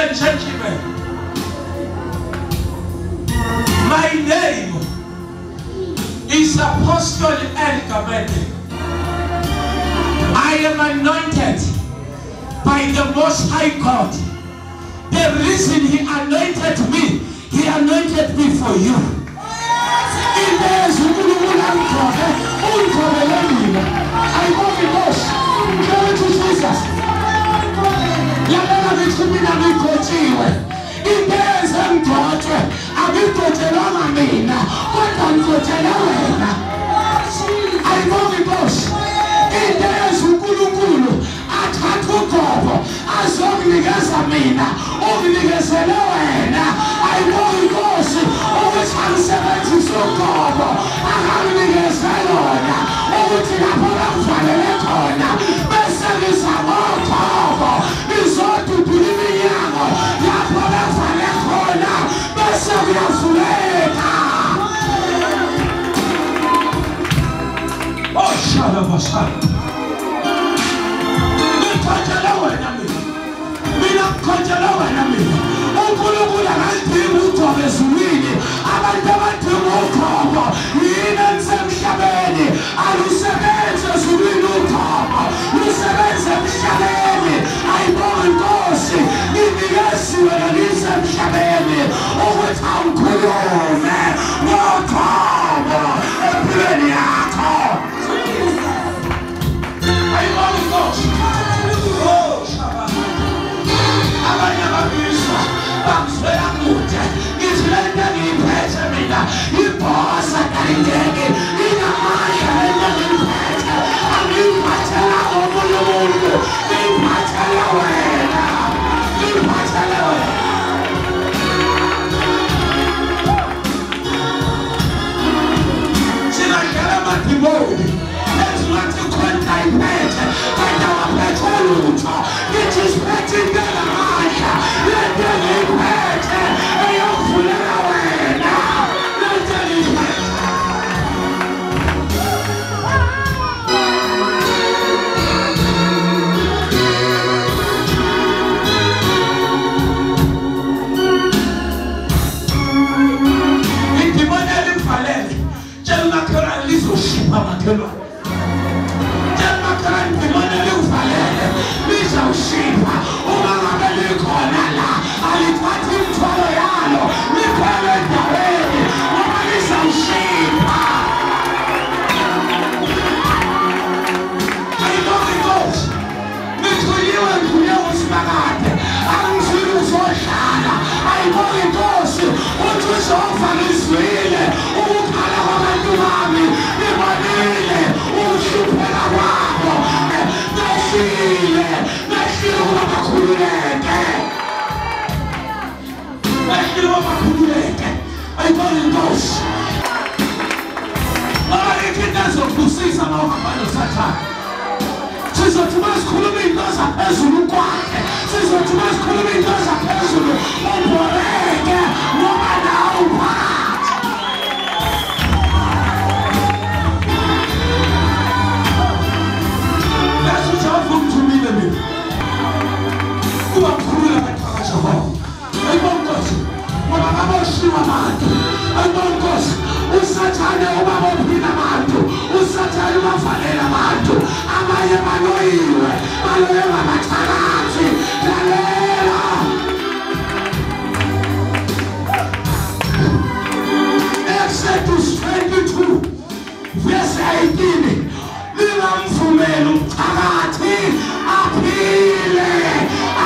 and gentlemen, my name is Apostle L. Gamede. I am anointed by the Most High God. The reason He anointed me, He anointed me for you. Glory to Jesus. Oh, Exodus 22 verse 18. Lingamvumeli umthakathi aphile.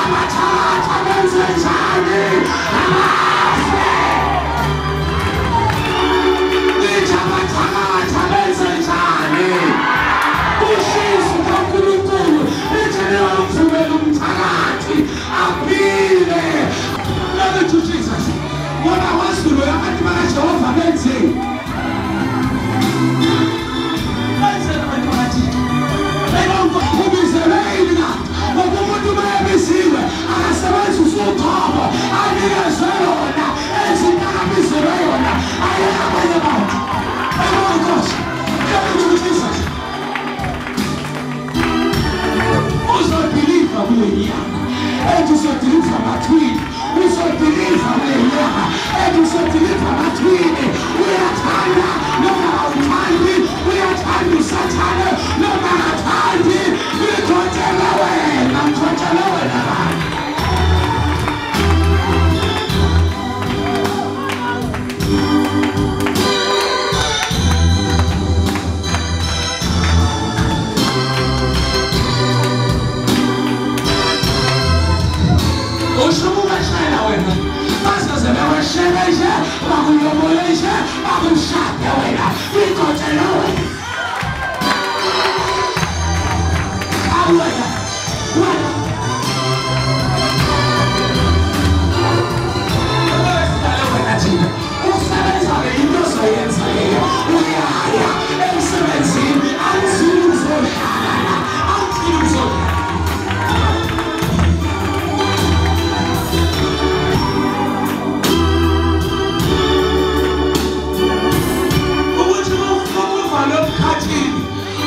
Abathakathi abenze njani? Abafe. Nithi abathakathi abenze njani? Ushiso kaNkulunkulu lithi lingamvumeli umthakathi aphile. Glory to Jesus. Ngoba wazulu abantu bakaJehova benzeni? Uzodiliva kulenyanga, and uzodiliva mathwini. Ngizodiliva abathwini. Uyathanda noma awuthandi, uyathanda usathane noma akathandi. Ngigcotshele wena, ngigcotshele wena baba. Usho wena bazoze bekweshekeje bakuloboleshe bakushade wena ngigcotshele wena. Awena wena wena thina usebenza-ke into ozoyenza leyo. Uyaya emsebenzini awuzili uzodlala la, awuzili uzodlala.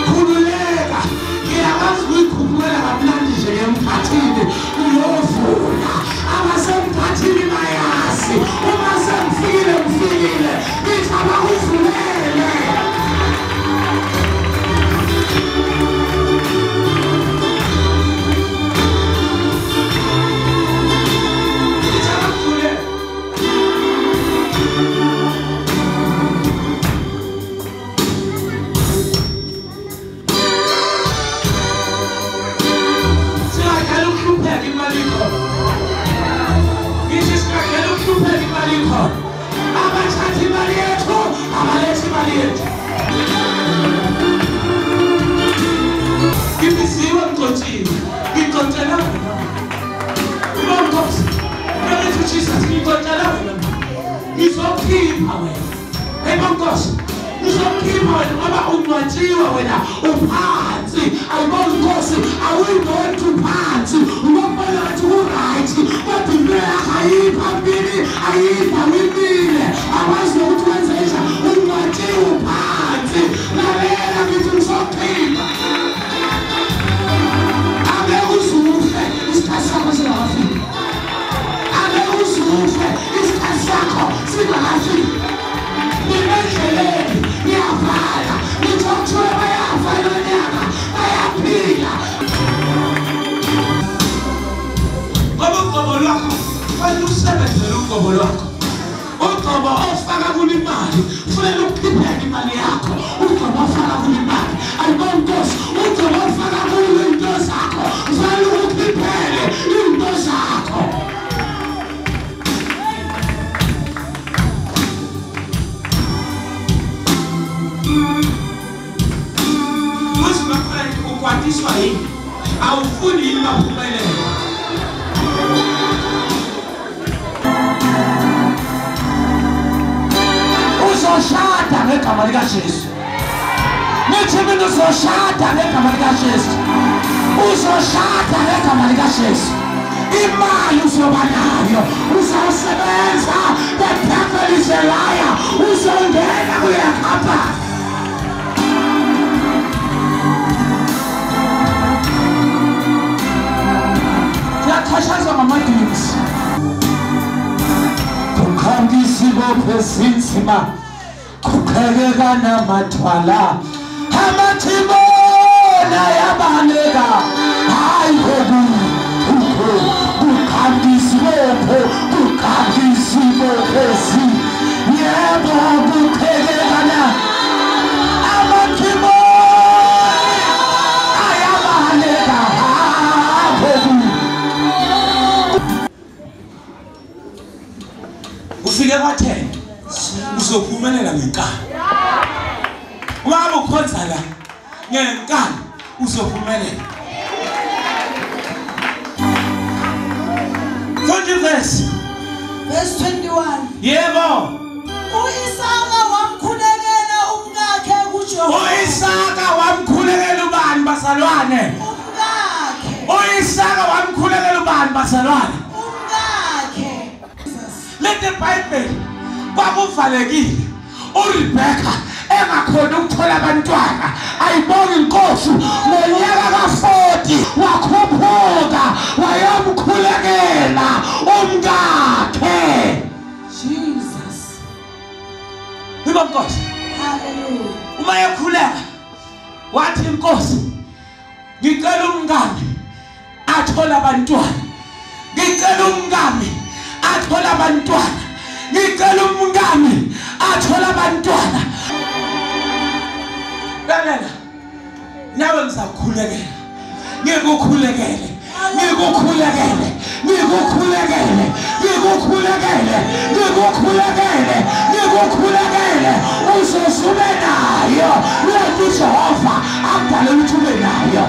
Khululeka, ngiyakwazi ukuyikhuphulela kamnandi nje emkhathini. Uyovula abasemkhathini bayazi uma sengifikile ngifikile, ngithi abakuvulele. Ngithi abakuvulele. Abathatha imali yethu, abaletha imali yethu. Ngibiziwe ngigcotshiwe, ngigcotshela wena. Nkosi, ngithi uJesus ngigcotshela wena. Ngizokhipha wena. Hey Nkosi, ngizokhipha wena ngoba ungcwatshiwe wena, uphansi. Ayibona Nkosi, awuyiboni uphansi. Ubona ngathi ku-right, kodwa impilo yakho ayiphambili, ayibawimile. Awazi nokuthi wenze njani, ungcwatshiwe uphansi. Lalela ngithi ngizokhipha. Angeke uzufe isikhathi sakho singakafiki. Angeke uzufe isikhathi sakho singakafiki. Nginendleleni, ngiyavala. Ngithi okuthiwe bayafa lonyaka, bayaphila. Ngoba ugcobo lwakho kufanele usebenzele ugcobo lwakho. Ugcobo ofaka kulo imali, kufanele ukhipheke imali yakho. Ugcobo ofaka kulo imali, ayibona Nkosi, ugcobo ofaka kulo into zakho, kufanele ukhiphele into zakho. Ukwatiswa yini? Awufuni yini baphumelele? Uzoshada ngegama likaJesu. Ngithi mina uzoshada ngegama likaJesu. Uzoshada ngegama likaJesu. Imali uzoba nayo, uzosebenza. The devil is a liar. Uzongena kuyakhapha. Kuyaxhashazwa ngamadinsi. Kukhanga isibopho esinzima, kuqhekeka namathwala. Amathimona ayabaleka. Hayi kokukho, kukhanga isibopho, kukhanga isibopho esinzima. Yebo, kuqhekeka amathimona ayabaleka. Ufike kwa-10 uzophumelela ngenkani. Uma ngabe ukhonza la ngenkani uzophumelela. Funda verse. Verse 21. Yebo. U-Isaka wamkhulekela umkakhe kuJehova. U-Isaka wamkhulekela ubani bazalwane? Umkakhe. U-Isaka wamkhulekela ubani bazalwane? Umkakhe. Leti iBhayibheli kwakuvalekile. uRebecca engakhona ukuthola abantwana, ayibonga inkosi. Ngonyaka ka-40 wakhuphuka wayomkhulekela umkakhe. Jesus. Uma ekhuleka wathi inkosi ngicela umngane athola abantwana, ngicela umngane athola abantwana, ngicela umngane athola abantwana. Lalela, nawe ngizakhulekela, ngikukhulekele, ngikukhulekele, ngikukhulekele, ngikukhulekele, ngikukhulekele, ngikukhulekele, uzozube nayo lento uJehova akudalele ukuthi ube nayo.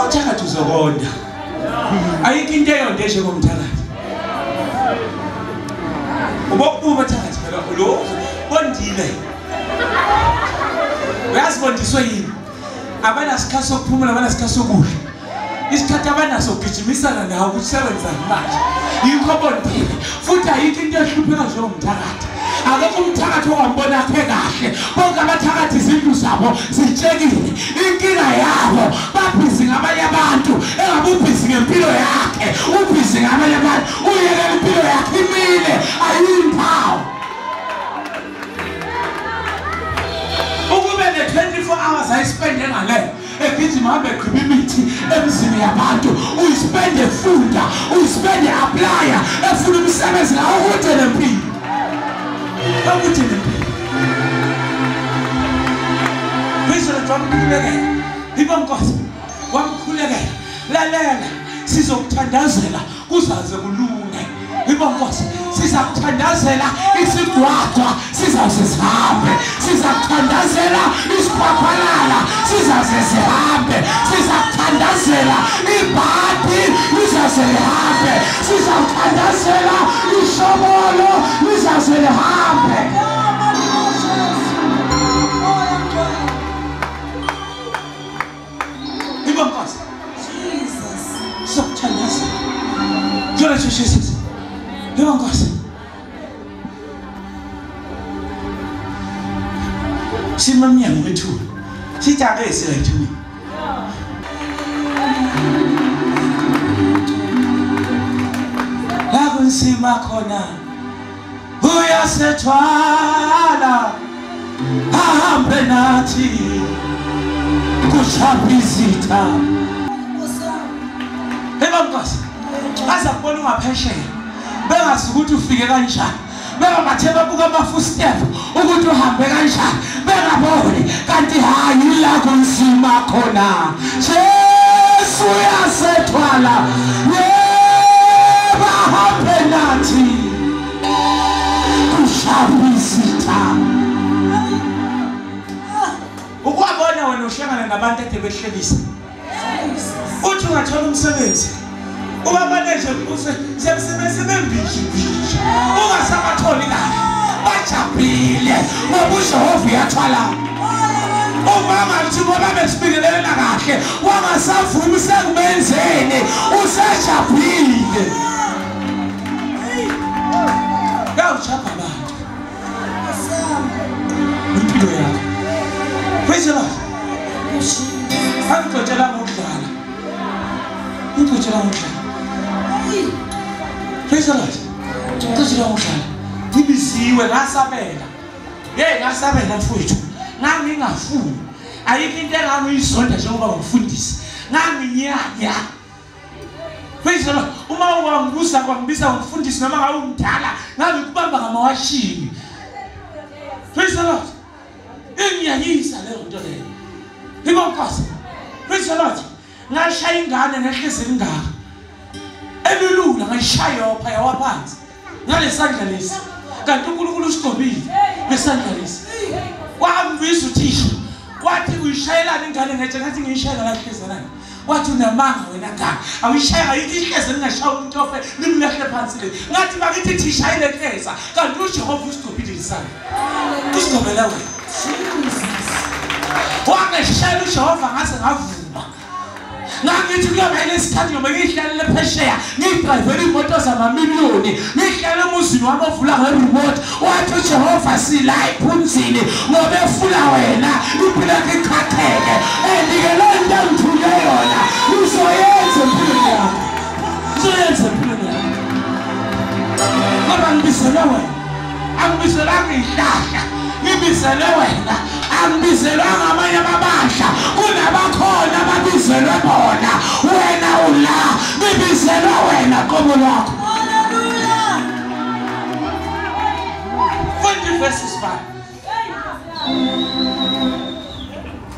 Umthakathi uzokonda. Ayikho into eyonde njengomthakathi. Ubokuba thakathi phela lo bondile. Uyazibondiswe yini? Abanasikhathi sokuphumula, abanasikhathi sokudla. Isikhathi abanaso kugijimisana nawo ukuthi sebenza manje. Yikho bondile. Futhi ayikho into ehlupheka njengomthakathi. Akekho umthakathi ongambona akhe kahle. Bonke abathakathi izindlu zabo zitshekile. Inkinga yabo babhizi ngabanye abantu, engabe ubhizi ngempilo yakhe, ubhizi ngabanye abantu, uyekela impilo yakhe imile, ayimpawu. Ukube ne-24 hours ayispende ngale egijima hambe egqiba imithi emzini yabantu, uyispende efunda, uyispende applya, efuna umsebenzi ngawo kude nempilo. Akuthi nempilo. President wamkhulekela. Ibonkosi wamkhulekela. Lalela, sizokuthandazela kuzaze kulunge. Ibonkosi sizakuthandazela isigwagwa sizaze sihambe. Sizakuthandazela isikhwakhwalala sizaze sihambe. Sizakuthandazela ibhadi lizaze lihambe. Sizakuthandazela ishobolo lizaze lihambe. Ibonkosi Jesus sizakuthandazela. Glory to Jesus. Ibonkosi simamnyango wethu sithi ake silayithuni. La kunzima khona uyasethwala ahambe nathi kushapha izitha. Ebamkasi aza kubona ungaphesheya bengazi ukuthi ufike kanjani, bengabathe babuka ama-footstep ukuthi uhambe kanjani, bengaboni kanti hayi la kunzima khona Jesu uyasethwala, yebo ahambe nathi kushapha izitha. Ukwabona wena uhlangana nabantu ade behlekisa, uthi ungathola umsebenzi ubabane nje sebembijibiji ungasabatholi kahle, bajabhile ngoba uJehova uyathwala. Uma ngathi ngoba besibingelela kahle wangasavumi sekubenzeni usejabhile. Kawujabha abantu impilo yakho. Praise the Lord. Angixotshelanga ukudlala, ngixotshelanga ukudlala. Praise the Lord. Ngixotshelanga ukudlala. Ngibiziwe ngasabela. Hey, ngasabela mfowethu. Ngangingafuni. Ayikho into engangiyizonda njengoba ngifundisa. Nganginyanya. Praise the Lord. Uma wangibuza kwangibiza ngifundisi noma ngabe umdala, ngangikubamba ngamawashini. Praise the Lord. Ingiyanyisa leyo nto leyo. Ibonkosi. Praise the Lord. Ngashaya ingane ngehlezi ingaka. Elulula ngayishaya yopha yawaphansi. Ngalesandla lesi. Kanti uNkulunkulu usigobile ngesandla lesi. Wambiza uthisha. Wathi uyishayelana ingane ngetshe, ngathi ngiyishayela la hlezana. Wathi unamanga wena ngane. Awuyishaya ayikho ihleze lingashaya umuntu ofe limlahle phansi le. Ngathi bakithi thisha ile hleza. Kanti uJehova usigobile isandla. Usigobela wena. Wangeshela uJehova ngaze ngavuma. Ngangithi kuyoba isikhathi ngoba ngihlalele phesheya, ngidrayivele imoto zamamiliyoni, ngihlale emuzini wami ovula nge-remote. Wathi uJehova sila ephunzini ngoba efuna wena impilo yakho iqhaqheke. And-ke loo nto engithunywe yona uzoyenza empilweni yakho. Ngizoyenza empilweni yakho. Ngoba ngibizelwe wena. Angibizelwanga ihlahla. Ngibizelwe wena. Angibizelwanga amanye amabandla. Kunabakhona ababizelwe bona. Wena ula. Ngibizelwe wena qobo lwakho. Hallelujah. 40 verses 5.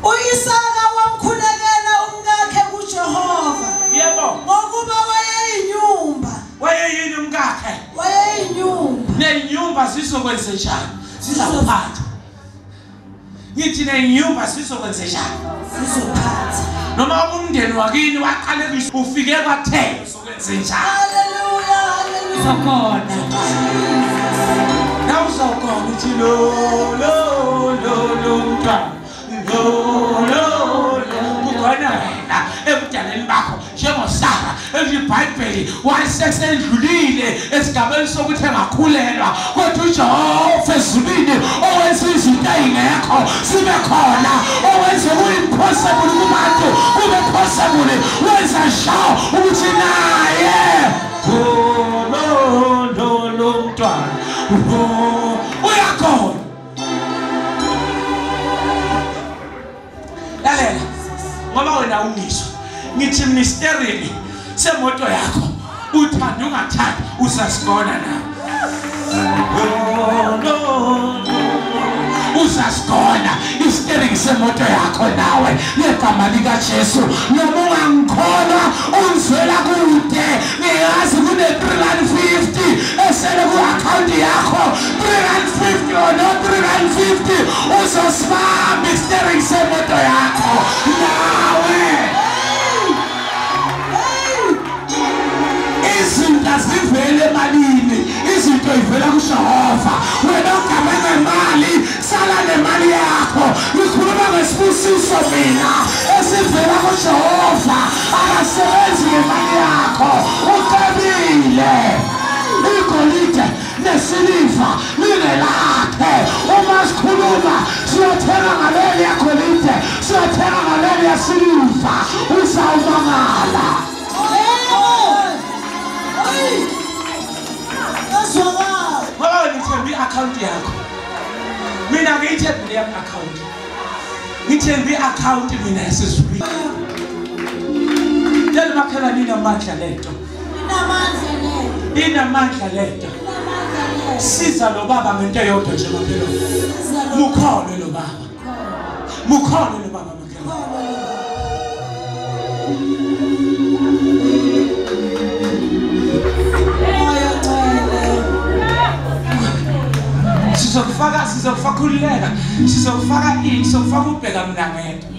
uIsaka wamkhulekela umkakhe kuJehova. Yebo. Ngokuba wayeyinyumba. Wayeyini umkakhe? Wayeyinyumba. Nenyumba zizokwenza njani? Zizakuphatha. Ngithi nenyumba zizokwenza njani? Zizophatha. Noma umndeni wakini waqalekiswa ufike kwathela uzokwenza njani? Hallelujah, hallelujah. Uzokhona. Nawe uzawukhona uthi lo lo lo lo mntwana. Lo lo lo kukhona wena ebudaleni bakho njengoSara eBhayibheli wayesesedlulile esigabeni sokuthi engakhulelwa kodwa uJehova ezulwini owenza izinto ezingekho sibe khona owenza kuimpossible kubantu kube possible wenza sure ukuthi naye lo lo lo mntwana uyakhona. Lalela ngoba wena ungizwa ngithi ministerini semoto yakho uthanda ungathandi usasigona na no usasigona istering semoto yakho nawe ngegama lika Jesu. Noma ungangikholwa ungizwela kude ngiyazi kune 350 esele ku account yakho 350 or no 350 uzosibamba istering semoto yakho nawe. Izinto azivele emalini, izinto ivela kuJehova. Wena ugame ngemali, sala nemali yakho. Ngikhuluma ngesibusiso mina esivela kuJehova. Akasebenzi ngemali yakho, ucebile. Igolide nesiliva lingelakhe. Uma sikhuluma siyothenga ngaleli yagolide, siyothenga ngaleli yasiliva, uzawumangala. Ngoba ngithemba i-account yakho. Mina ngiyithemba le account. Ngithemba i-account mina yasezulwini. Tell makhelwane inamandla lento. Inamandla lento. Inamandla lento. Siza lo baba ngento eyodwa nje makhelwane. Mukholwe lo baba. Mukholwe lo baba makhelwane. Sizokufaka sizokufaka sizokufaka ini sizokufaka ubheka mina ngedwa.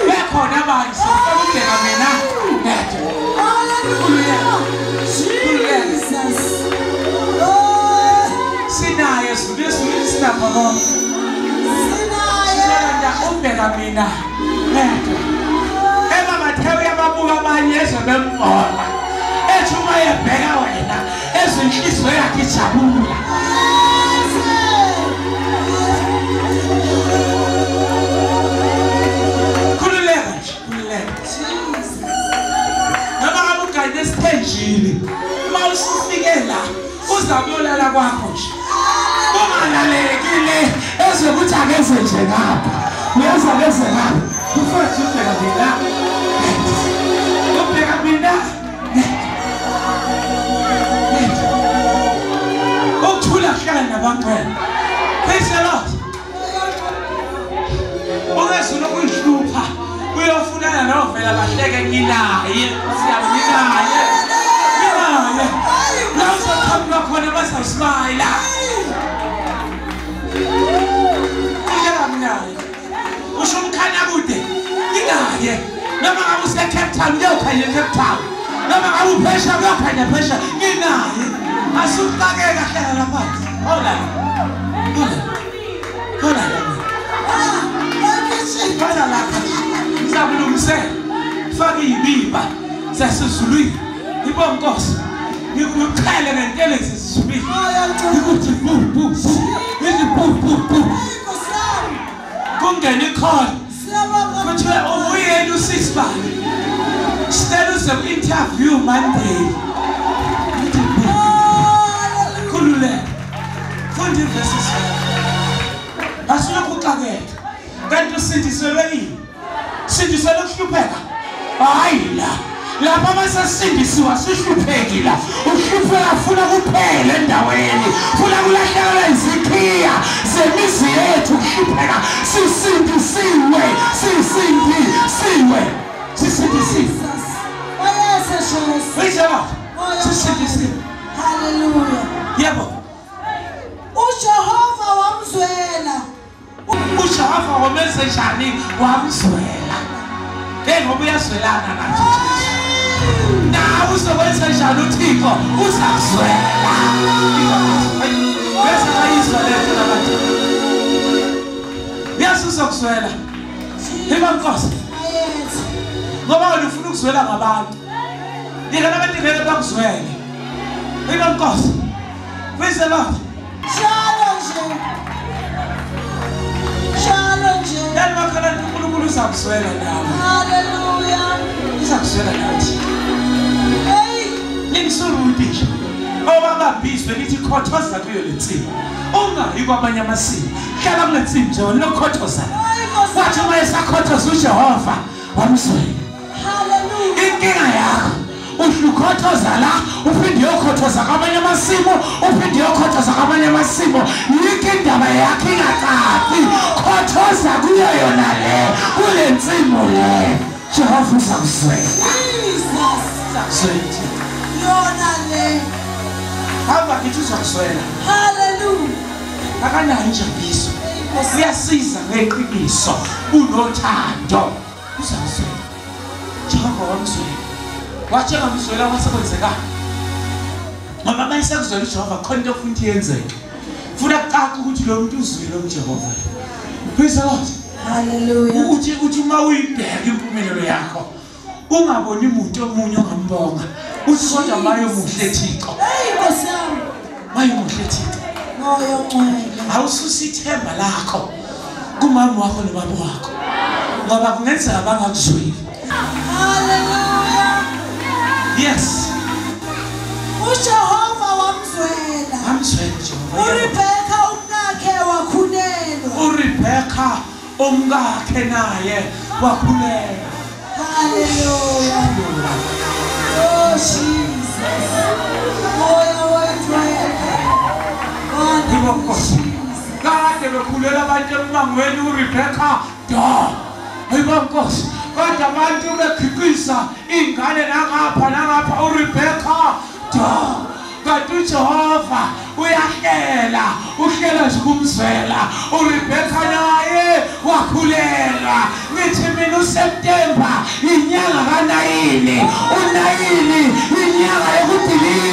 Bekhona abanye sizokufaka ubheka mina ngedwa. Hallelujah. Jesus. Sinaye sinakho konke. Sinaye. Ubheka mina ngedwa. Ema Mathewu yababuka abanye ezwe bembona. Ethi uma yebheka wena ezinhliziyo yakhe ijabula. Khululeka nje, khululeka. Noma ngabe ugayile esithenjini, uma usufike la uzakuyolala kwakho nje. Ungalalekile ezokuthi akeze nje ngapha. Uyeza keze ngapha. Kufanele ubheka mina. Ubheka mina. Ukuthula kuhlala nabangcwele. Praise the Lord. Ungezulu ukuyihlupha uyofunana novela bahleke nginaye siyamnginaye nginaye la uzoqhamuka khona bazawusmayila nginaye usho umkhanya kude nginaye noma ngabe use-Cape Town uyokhanya e-Cape Town noma ngabe uphesha uyokhanya phesha nginaye asuxakeka hlala lapha hola hola hola hola lapha ngizakulungisela faka ibiba zasezulwini ibonga Nkosi ngikuqhele ngentelezi ezulwini ngikuthi bu bu bu ngithi bu bu bu kungena ikhona kuthiwe uyena usisibani sicela uze ku-interview Monday. Khululeka. Funda ivesi zakho. Asilokhu uxakeka. Kanti usindiselwe yini? Sindiselwe ukuhlupheka? Hayi la. Lapha masesindisiwe sihlupheki la. Ukuhlupheka funa kuphele endaweni. Funa kulahlekelwa izikhiya zemizi yethu ukuhlupheka. Sisindisiwe, sisindisiwe. Sisindisiwe. Sisindisiwe. Hallelujah. Yebo. uJehova wamzwela. uJehova wamenze njani? Wamzwela. Hey, ngoba uyazwelana nathi Jesu. Nawe uzokwenza njani uThixo? Uzakuzwela. Bese bayizwa lento labantu. Yesu uzokuzwela. Yebo Nkosi. Ngoba wena ufuna ukuzwela ngabantu. Yena abantu ngeke bakuzwele. Yebo Nkosi. Praise the Lord. Njalo nje. Njalo nje. Yani makhala uNkulunkulu uzakuzwela nawe. Hallelujah. Uzakuzwela nathi. Hey, ningisurudi nje. Owabambiswe lithi khothoza kuyo le nsimi. Ungayi kwamanye amasimi. Hlala kule nsimi nje lokhothoza. Wathi uma esakhothoza uJehova wamzwela. Hallelujah. Inkinga yakho uhlukothoza la uphinde uyokhothoza kwamanye amasimo, uphinde uyokhothoza kwamanye amasimo. Yikho indaba yakho ingacaci. Khothoza kuyo yona le, kule nsimo le. Jehova uzakuzwela. Jesus. Uzakuzwela. Yona le. Hamba ngithi uzakuzwela. Hallelujah. Akanayo injabuliso. Uyasiza ngeqiniso. Unothando. Uzakuzwela. Jehova wamzwela. Wathi engamzwela kwasekwenzekani? Ngoba uma esekuzwela uJehova khona into ofuna ukuthi yenzeke. Funa kucace ukuthi lo muntu uzwile uJehova. Praise the Lord. Hallelujah. Uthi uma uyibheka impumelelo yakho ungaboni umuntu omunye ongambonga. Uthi kodwa maye muhle Thixo. Hey Nkosi yami. Maye muhle Thixo. Moya ongcwele. Awususa ithemba lakho kumama wakho nobaba wakho. Ngoba kungenzeka bangakuzweli. Hallelujah. Yes. uJehova wamzwela. Wamzwela uJehova. uRebeka umkakhe wakhulelwa. uRebeka umkakhe naye wakhulelwa. Hallelujah. Oh Jesus. Moya wethu. Nkosi. Kade bekhulela abantu emangweni uRebeka do. Hayibo Nkosi. Kodwa abantu bekhiqiza ingane nangapha nangapha uRebeka do. Kanti uJehova uyahlela, uhlela nje ukumzwela. uRebeka naye wakhulelwa. Ngithi mina uSeptember inyanga kaNayili, uNayili inyanga yokudilika.